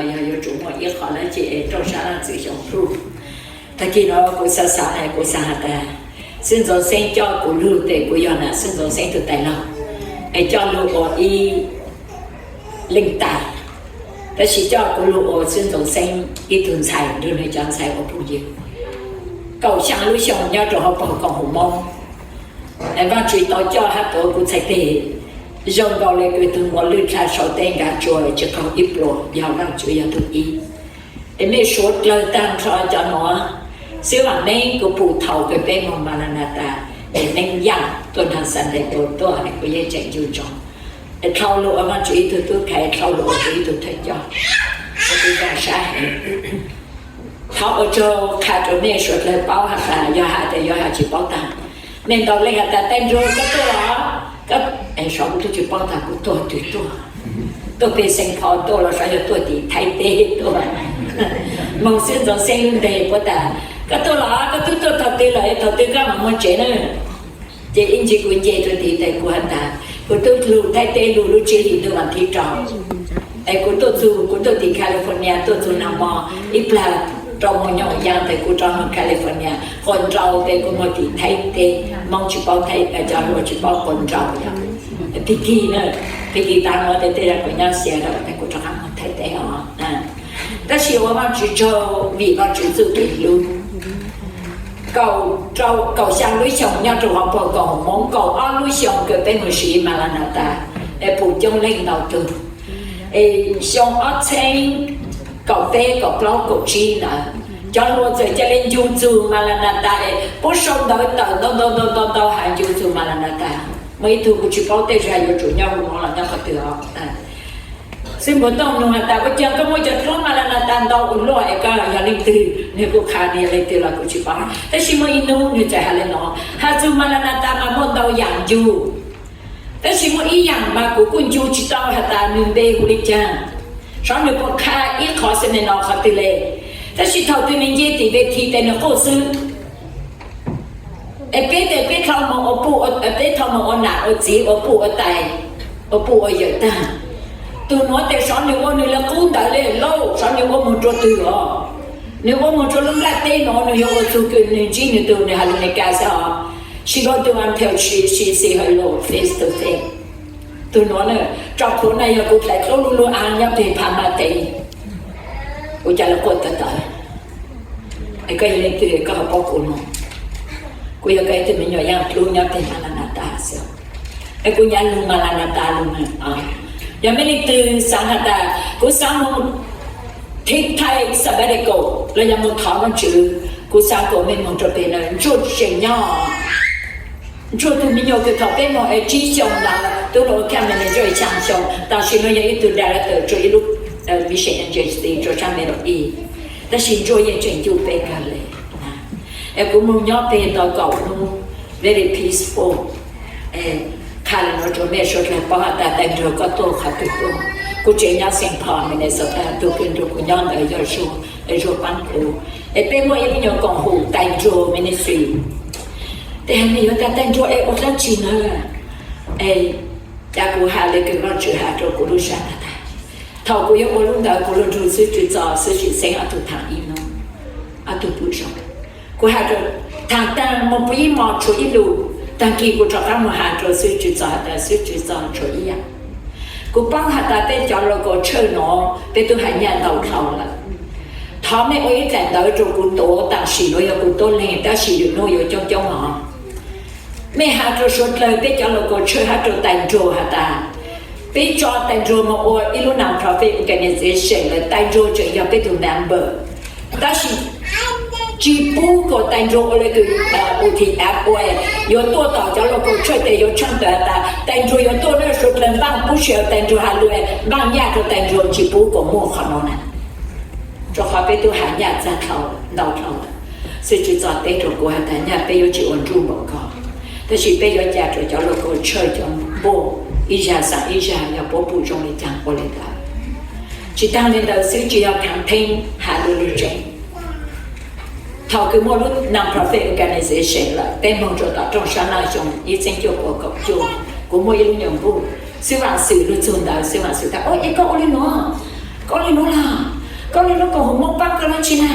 Yog yuav tsum muaj ib qho dab tsi es rau sab laj txwv xyoo pluj. Tag kis no kuv xav xav na, kuv xav has tas, Xib Ntxoov Xeeb coj kuv lug tes kuv yog nam Xib Ntxoov Xeeb tus tais laug, es coj lug ua ib leej tais, tab sis coj kuv lug ua Xib Ntxoov Xeeb ib tug ntxhais nrug nws cov ntxhais ua phooj ywg. Kaum xyaa lub xyoo nyob rau hauv paus koom haum Moob, Vaajtswv tau coj hab tuav kuv txhais teg zoo nkaus le kws tug muas lwj dlha sau teb nkav tsua tsi qaug ib pluag, yog Vaajtswv yog tug ib. Es mej suav dlawg taag nrho cov nuav, xwb vaam meej kuv pum thaus kws peb moog Malanata, es Neeb Yaaj tuaj nraag Sunday School tuaj, kuv yeej tseem ncu ntsoov. Es dlhau lug ua Vaajtswv ib tug tub khais, dlhau lug ua kuv ib tug thawj coj, kuv zoo sab heev. Thov ua tsaug qha rua mej suav dlawg paub has tas, yog has tas yuav has tsi paub taag. Mej ntau leej has tas, Tais Nruag koj tuaj los? Sav kuv tub tsi paub tas kuv tuaj twg tuaj. Tuaj peg Xeev Phos tuaj los sav, yog tuaj tim Thaib teb tuaj. Moog Xib Ntxoov Xeeb lub npe puab tas, Koj tuaj los? Koj tub tuaj thaum twg lawm? Thaum twg koj mam muaj tsev na? Ces ib ntsis kuv nce rua tid tes kuv has tas, Kuv tub lug Thaib teb lug lub tsib hlis ntuj vas thib rau. Es kuv tuaj txug, kuv tuaj tim California tuaj txug nag hmo, ib plag rau moos nyoog yaa tes kuv rov moog California, quas nraus tes kuv moog tim Thaib teb. Moob tsi paub Thaib, cov hluas tsi paub quas nraus yog Pig na, Pig tas nuav tes tej zag kuv nyob Seattle tes kuv rov qab moog Thaib teb os. Tab sis ua Vaajtswv tsaug vim Vaajtswv txuj kev hlub. Kaum xyaa lub xyoo nyob rua hauv paus koom haum Moob, kaum ob lub xyoo kws peb moog siv Malanata, es pum coob leej ntau tug. Es xyoo ob txheeb kaum peb, kaum plaub, kaum tsib ntawd, cov hluas txawm ca le ncu txug Malanata es puab sau ntawv tawm ntau ntau ntau ntau ntau has ncu txug Malanata. Muaj ib tug kuv tsi paub tej zag yuav tsum nyob hu nuav los nyob qhov twg os. Xib Npuag Tooj nug has tas, Ua cas koj muaj cov dluab Malanata ntau ua luaj es koj yog leej twg? Nwg kuj qha nwg yog leej twg los kuv tsi paub, tab sis muaj ib nub nwg txawm has le nuav, Has txug Malanata mas muaj ntau yaam ncu. Tab sis muaj ib yaam mas kuv kuj ncu tsi tau has tas nwg npe hu le caag, sav nwg puas qha ib qho seminar qhov twg le. Tab sis thaum twg nwg nce tim ves thib tes nwg quaj xwb. Es peb tes peb tau moog ua puj, peb tau moog ua nam ua txiv, ua puj ua tais, ua puj ua yawm taag. Tug nuav tes sav nwg ua nwg le qub ntawd le lauj, sav nwg ua moog rua twg os? Nwg ua moog rua lub nplaj teb nuav, nwg yuav ua txug kws nwg ntsib nwg tug nwg has lug Mes Kas xwb os. She go to until she, she see her Lord face to face. Tug nuav na, tso plhuav na yog kuv dlaim dlub lub lub aav nyob peg Pha Ma tes, kuv ca le quaj tawv tawv. Es koj yog leej twg koj ho paub kuv moog? Kuv yog koj ib tug me nyuam yaaj dlub nyob peg Malanata xwb. Es kuv nyav lug Malanata lug. Yog mej leej twg xaav has tas kuv xaav moog take time sabbatical los yog moog thov Vaajtswv, kuv xaav kom mej moog rua peg na. Ntsuag tseem nyob, Ntsuag tug me nyuam kws thaum peb moog es tsib xyoos ntawd tub lug ua camp manager xyaa xyoo, tam sim nuav yog ib tug director rua ib lub mission agency rua sab Middle East. Tab sis Ntsuag yeej tseem ncu peb kawg le. Es kuv moog nyob peg tau kaum nub, very peaceful. Qha le nuav rua mej suav dlawg paub has tas Tais Nruag koj tuaj qhov twg tuaj. Kuv tsev nyob Saint Paul, Minnesota, tug kws nrug kuv nyob ntawd yog Zuag, es Zuag paab kuv. Es peb muaj ib lub nyuas koom haum Tais Nruag Ministry. Tes has mej yuav tas Tais Nruag es ua dlaab tsi na? Es ca kuv has le kws Vaajtswv has rua kuv lub sab tag tag. Thaum kuv yuav ua lub ntawd kuv lug nrug xwb tswv txog xwb tswv xeeb ob tug thaam ib nub, ob tug pum zoo. Kuv has rua, thaam taag moog puv ib hmo tshuav ib lus, taag kis kuv rov qaab moog has rua xwb tswv txog has tas xwb tswv txog tshuav ib yaam. Kuv paub has tas peb cov local church nuav peb tub has nyaj ntau dlhau lawm. Thov mej ua ib dlaim ntawv rua kuv tuav, tam sim nuav yog kuv tuab leeg tab sis lwm nub yuav coob coob os. Mej has rua suav dlawg peb cov local church hab rua Tais Nruag has tas, peb tso Tais Nruag moog ua ib lub non-profit organization lawm, Tais Nruag tseem yog peb tug member, tab sis tsi pub kom Tais Nruag ua le kws U T F ua, yuav tuaj tom cov local church tes yuav tshaaj tawm has tas Tais Nruag yuav tuaj, suav dlawg npaaj pub sij hawm Tais Nruag has lug, npaaj nyaj rua Tais Nruag, tsi pub kom muaj qhov nuav na. Rua qhov peb tub has nyaj txag dlhau, ntau dlhau lawm. Xwb tswv txog teb rua kuv has tas nyaj peb yuav tsi ua nruj npaum ko, tab sis peb yuav ca rua cov local church cov npauj ib zag xaav ib zag yog puab pum zoo le caag ua le ntawd. Tsi taag le ntawd xwb tsi yog khaav theeb has lug lug tseeb. Thaum kws muaj lub non-profit organization lawm, peb moog rua tom rooj sab laj xyoo ib txheeb cuaj puas kaum cuaj, kuv muaj ib lub nyuas npuj, xwb vaam xwm lug txug ntawd, xwb vaam xwm tas, O, es koj ua le nuav, koj ua le nuav los? Koj li lub koom haum Hmoob paab koj dlaab tsi na?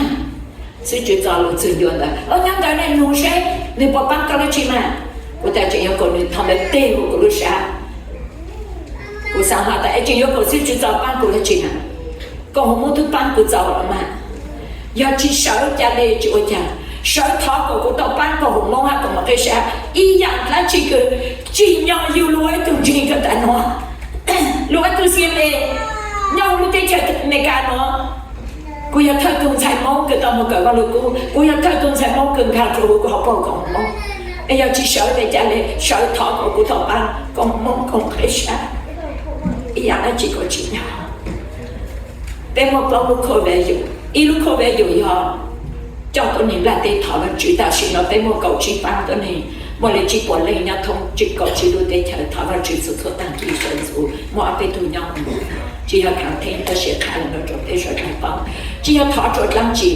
Xib hwb txov lug txug ncua ntawd, o, nyob ntawd ne, nug seb nwg puas paab koj dlaab tsi mas. Kuv tas tseem yuav koom nwg thaus ntawd teg huv kuv lub sab. Kuv xaav has tas es tseem yuav koom xib hwb txov paab kuv dlaab tsi na? Koom haum Hmoob twb paab kuv txaus los mas. Yog tsi sawv ca le tsi ua caag, sawv thov kom kuv tau paab koom haum Hmoob hab koom haum qib sab ib yaam dlaab tsi kws tsim nyog yug lug ua ib tug ntseeg kawg tas nuav, lug ua ib tug C M A nyob huv lub teb chaws Amelikas nuav. Kuv yog thawj tug ntxhais Hmoob kws tau moog kawm Vaaj Lug Kub, kuv yog thawj tug ntxhais Hmoob kws nkaag rua huv kuv hauv paug koom haum Hmoob. Es yog tsi sawv le ca le, sawv thov kom kuv tau paab koom haum Hmoob koom qib sab ib yaam dlaab tsi kuj tsim nyog. Peb muaj plaub lub core value. Ib lub core value yog coj tuab neeg nplaj teb thov Vaajtswv. Tam sim no peb muaj kaum tsib paab tuab neeg, muaj le tsib puas leej nyob thoob kaum tsib lub teb chaws thov Vaajtswv txhua txhua taag kis sawv ntxuv. Muaj ob peb tug nyob huv, tsi yog khaav theeb tab sis qha le nuav rua peb suav dlawg paub. Tsi yog thov rua dlaab tsi,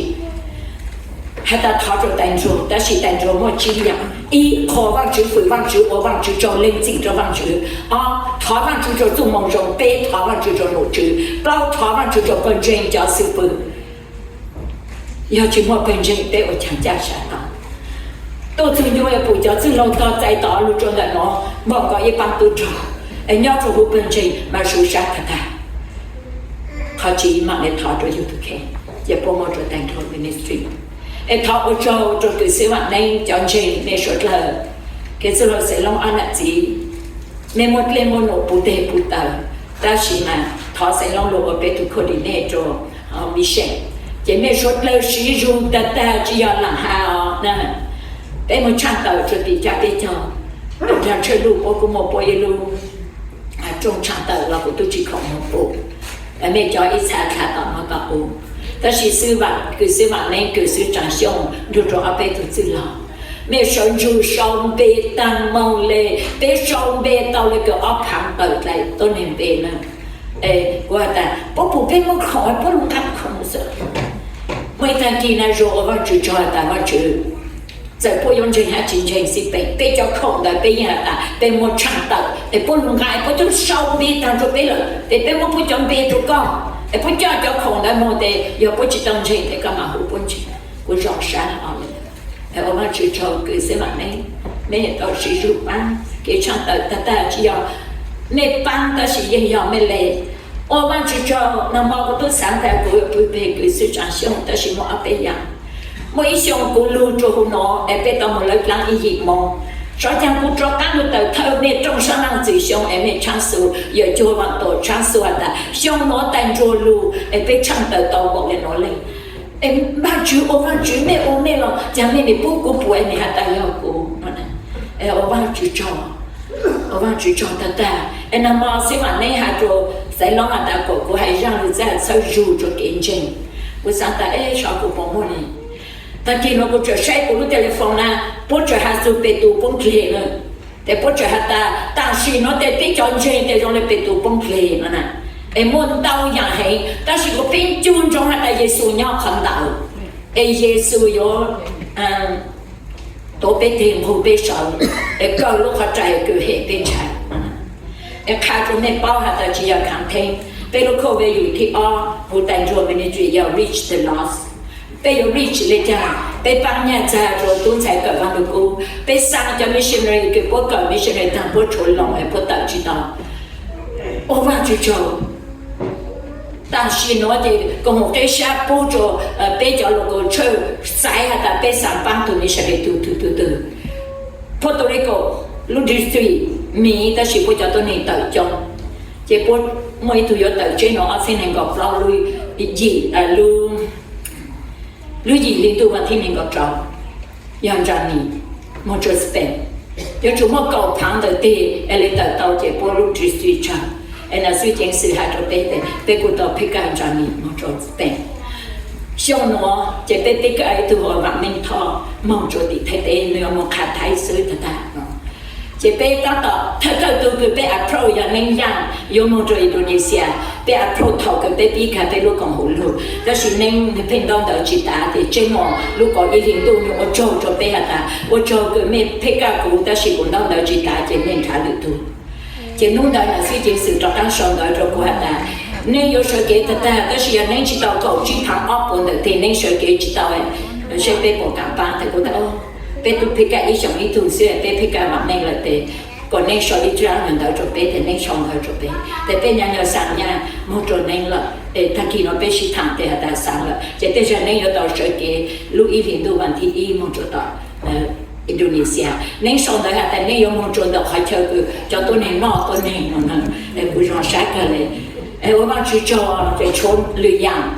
has tas thov rua tais nruag, tab sis tais nruag muaj tsib yaam. Ib, qhuas Vaajtswv, fwm Vaajtswv, ua Vaajtswv tsaug, lees txim rua Vaajtswv. Ob, thov Vaajtswv rua txuj moo zoo. Peb, thov Vaajtswv rua nom tswv. Plaub, thov Vaajtswv rua pawg ntseeg cov xwm pwg. Yog tsi muaj pawg ntseeg peb ua caag caj sab tau? Tuaj txug ncua yuav pum cov txwj laug tog txais tod lug rua ntawm nuav npaum nkaus ib paab tub rog, es nyob rua huv pawg ntseeg mas su sab tag tag. Qhov tsi maam le thov rua yug tug kheej, ces puab muab rua tais nruag ministry. Es thov ua tsaug rua kws xwb Vaam Neeb cov ntseeg mej suav dlawg, kws txwj laug Xeev Loob ob nam txiv, mej muaj dlej muaj num puv teg puv taw, tab sis mas thov Xeev Loob lug ua peb tug coordinate rua mission, ces mej suav dlawg siv zug tag tag tsi yog laam has os na. Peb muaj tshaaj tawm rua tim caj teb cog, nraag Tshawj Luj puab kuj muaj puab ib lub rooj tshaaj tawm los kuv tub tsi khoom moog pum. Mej cov ib txha dlha tom nuav tom qub, tab sis xwb Vaam, kws xwb Vaam Neeb, kws xwb Tsaam Xyooj nrug rua ob peb tug txwj laug, mej sawv ntsug sau npe taag moog le, peb sau npe tau le kws ob phaav tawm dlai tuab neeg npe na. Es kuv has tas puab pum peb muaj khoom, puab lug nqa khoom xwb. Muaj ib taag kis na zoo ua Vaajtswv tsaug has tas Vaajtswv, txawm puab yuav ntseeg hab tsi ntseeg xij peem, peb cov khoom ntawd peb yeej has tas peb muaj tshaaj tawm, es puab lug nqa, es puab tub sau npe taag rua peb lawm, tes peb muab puab cov npe rua koj, es puab coj cov khoom ntawd moog tes yog puab tsi tau ntseeg tes koj maam hu puab ntseeg. Kuv zoo sab os. Es ua Vaajtswv tsaug kws xwb Vaam Neeb, mej tau siv zug paab kev tshaaj tawm tag tag tsi yog mej paab tab sis yeej yog mej le. Ua Vaajtswv tsaug, nag mo kuv tub xaav tas kuv yuav pw peg kws xwb Tsaam Xyooj tab sis muaj ob peb yaam. Muaj ib xyoo kuv lug rua huv nuav es peb tau moog lawv dlaab ib yim moo. Sov caag kuv rov qaab lug tawm thawj mej rooj sab laaj txwm xyoo es mej tshaab xu, yawm cuag vaam tuam tshaab xu has tas xyoo nuav tais nruag lug es peb tshaaj tawm tau npaum le nuav leej. Es Vaajtswv, ua Vaajtswv, mej ua mej los caag mej nim pub kuv pum es nim has tas yog kuv. Es ua Vaajtswv tsaug, ua Vaajtswv tsaug tag tag. Es nag mo xwb Vaam Neeb has rua Xaiv Loob has tas kom kuv hais zaaj lug txhawb zug rua kev ntseeg. Kuv xaav tas eb sov kuv puas muaj ne. Taag kis nuav kuv tseem saib kuv lub telephone na, puab tseem has txug Petus poob dleg na. Tes puab tseem has tas tam sim nuav tes peb cov ntseeg tes zoo le Petus poob dleg no na. Es muaj ntau yaam heev tab sis kuv pib ncu ntsoov has tas Yexus nyob qhov ntawd, es Yexus yuav tuav peb teg nqug peb sawv, es kaw lub qhov rais kws hem peb ntshai. Es qha rua mej paub has tas tsi yog khaav theeb, peb lub core value thib ob huv tais nruag ministry yog reach the lost. Peb yuav reach le caag? Peb paab nyaj txag rua tub ntxhais kawm Vaaj Lug Kub, peb xaa cov missionary kws puab kawm missionary taag puab tshuav loo es puab tawm tsi tau. Ua Vaajtswv tsaug, tam sim nuav ces koom haum qib sab pub rua peb cov local church xaiv has tas peb xaa paab tug missionary tug tug tug tug. Puerto Rico lub district miv tab sis puab cov tuab neeg tawm coob, ces puab muaj ib tug yuav tawm tseb nuav ob txhiab neeg nkaum plaub lub yim, lub yim hli ntuj vas thib neeg nkaum rau, yog Nrani moog rua Spain. Yuav tsum muaj kaum phaav ntawm teg es le tawm tau ces puab lub district tsawg. Es nam xwb ceev xwm has rua peb tes peb kuj tau pick up Nrani moog rua Spain. Xyoo nuav ces peb pick up ib tug hu ua Vaam Meej Thoj moog rua tim Thaib teb, nwg yuav moog qha Thaib xwb tag tag no. Ces peb taab tom thawj thawj tug kws peb approach yog Neeb Yaaj yuav moog rua Indonesia. Peb approach thaum kws peb pib kag peb lub koom haum lug, tab sis Neeb nwg pheej ntaub ntawv tsi tav, tes tseb nuav lub kaum ib hli ntuj nwg ua tsaug rua peb has tas ua tsaug kws mej pick up kuv tab sis kuv ntaub ntawv tsi tav ces mej nrhav lwm tug. Ces nub ntawd nam xwb ceev xwm rov qaab sau ntawv rua kuv has tas Neeb yuav sawv kev tag tag, tab sis yog neeb tsis tau kaum tsib thav ob puas ntawm tes neeb sawv kev tsis tau, seb peb puas kam pab. Tes kuv tas, peb tub pheej kaj ib xyoos ib tug xwb, peb pheej kaj vam meej lawm tes kom neeb sau ib tsab ntawv rau peb, tes neeb sau ntawv rau peb, tes peb nyob nyob xav nyaj moog rua neeb lawm. Tag kis no peb sib tham tes has tas xav lawm ces tej zag neeb yuav tau sawv kev lub ib hlis ntuj vas thib ib moog rua tom Indonesia. Neeb sau ntawv has tas neeb yuav moog rua ntawm qhov chaw kws cov tuab neeg noj tuab neeg no na. Kuv zoo sab kawg le. Ua Vaajtswv tsaug, ces tshuav lwm yaam